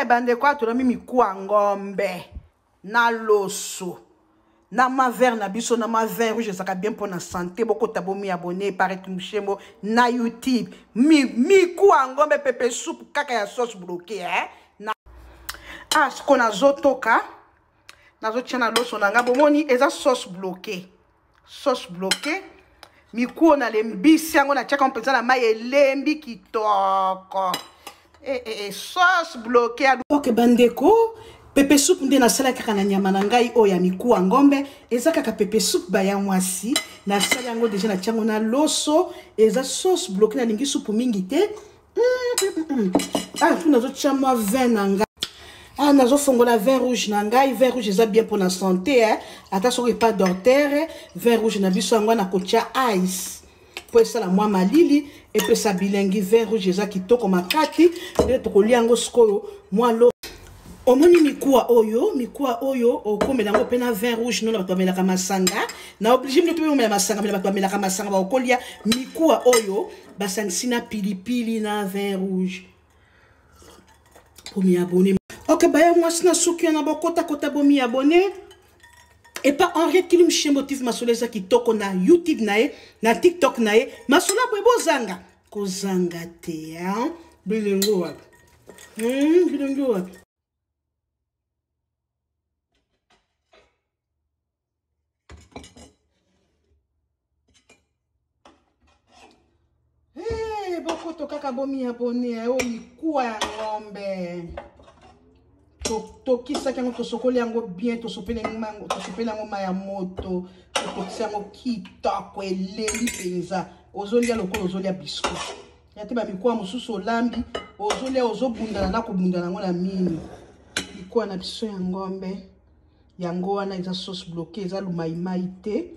Bandeko, atolami mikuwa ngombe na loso na ma vert na biso na ma vin rouge, ezalaka bien mpona santé. Bokota, bomi abonné paret mushembo na YouTube. Mikuwa ngombe, pepe soupe kaka ya sauce bloqué, eh? Na ah, siko nazotoka, nazotia na loso na nga. Bomoni, eza sauce bloqué, sauce bloqué. Mikuo nalembisi yango, natiaka mpenza na mai, elembi kitoko. E, sauce bloqué. Ok bandeko, pepe soupe nde nasala kaka na nyama na ngai oyo ya mikuwa ngombe. Eza kaka pepe soupe baya mwasi, nasali yango deja, natia yango na loso. Eza sauce bloqué, nalingi supu mingi te. Ah, tu nazotia mwa vin na ngai. Ah, nazofongola vin rouge na ngai. Vin rouge eza bien mpona santé, eh? Ata soki epa docteur. Vin rouge na biso yango, nakotia ice mpo esala mwa malili, epesa bilengi. Vin rouge eza kitoko makati. Nde tokolia yango sikoyo mwa lo. Omoni mikuwa oyo, mikuwa oyo okomela yango mpe na vin rouge. Nona bato bamelaka masanga na oblige bino to omela masanga, mela. Bato bamelaka masanga bakokolia mikuwa oyo basangisi na pilipili na vin rouge. Bomi abonné. Ok, baya mwasi na suki wana, bokotakota, bomi abonné epa Henriette Kilim Shembo TV. Masolo eza kitoko na YouTube na ye, na TikTok na ye. Masolo boye bozanga kozanga te, hein? Bilengo wapi? Bilengo wapi? Hey, bokoto kaka, bomi abonné. Oyo mikuwa ya ngombe, tokisaki yango, tosokoli yango bien, tosopeli yango mai ya moto, totokisi yango kitoko, elembi mpenza. Ozolia lokola ozolia biscuit ya te. Bamikuwa mosusu olambi, ozolia, ozobundana na kobundana yango na mino. Mikuwa na biso ya ngombe yango wana, eza sauce bloqué, eza lumaimai te.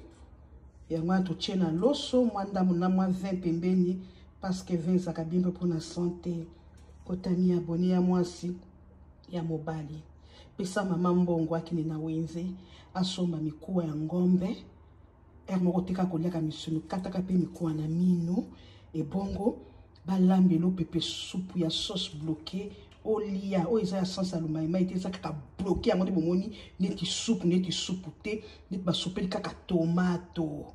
Yango wana totie na loso, mwa ndambo na mwa vin pembeni, parce que vin ezalaka bien mpe mpona santé. Kotami abonné ya mwasi, ya mobali. Pesa mama mbongo akende na wenze asomba mikuwa ya ngombe. Ere moko teka koliaka misuni, kataka mpe mikuwa na mino, ebongo balambelo pepe supu ya sauce bloqué, olia. Oyo eza ya sans alumaimai te, eza kaka bloqué. Yango nde bomoni neti supu, neti supu te, neti basopeli kaka tomato.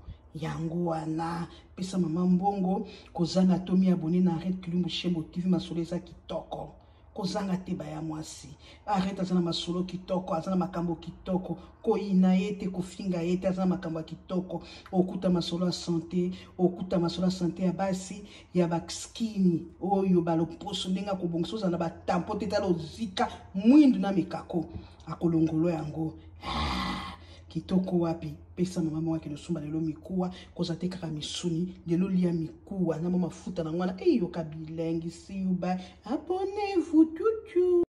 Yango wana, pesa mama mbongo. Kozanga tomi abonné na Arrête Kilumbu Shembo TV. Masolo eza kitoko, kozanga te. Baya mwasi, Arrête aza na masolo kitoko, aza na makambo kitoko. Koyina ye te, kofinga ye te, aza na makambo ya kitoko. Okuta masolo ya santé, okuta masolo ya santé ya basi, ya baskini oyo baloposo, ndenge akobongisa ozala na batampo te. Tala, ozika mwindu na mekako, akolongolo yango. Ah, kitoko wapi! Pesa mama moko akende osomba lelo mikuwa. Koza te kaka misuni, lelo lia mikuwa na mwa mafuta na ngwana, eyoka bilengi. See you, bye, abonnez-vous, tutu.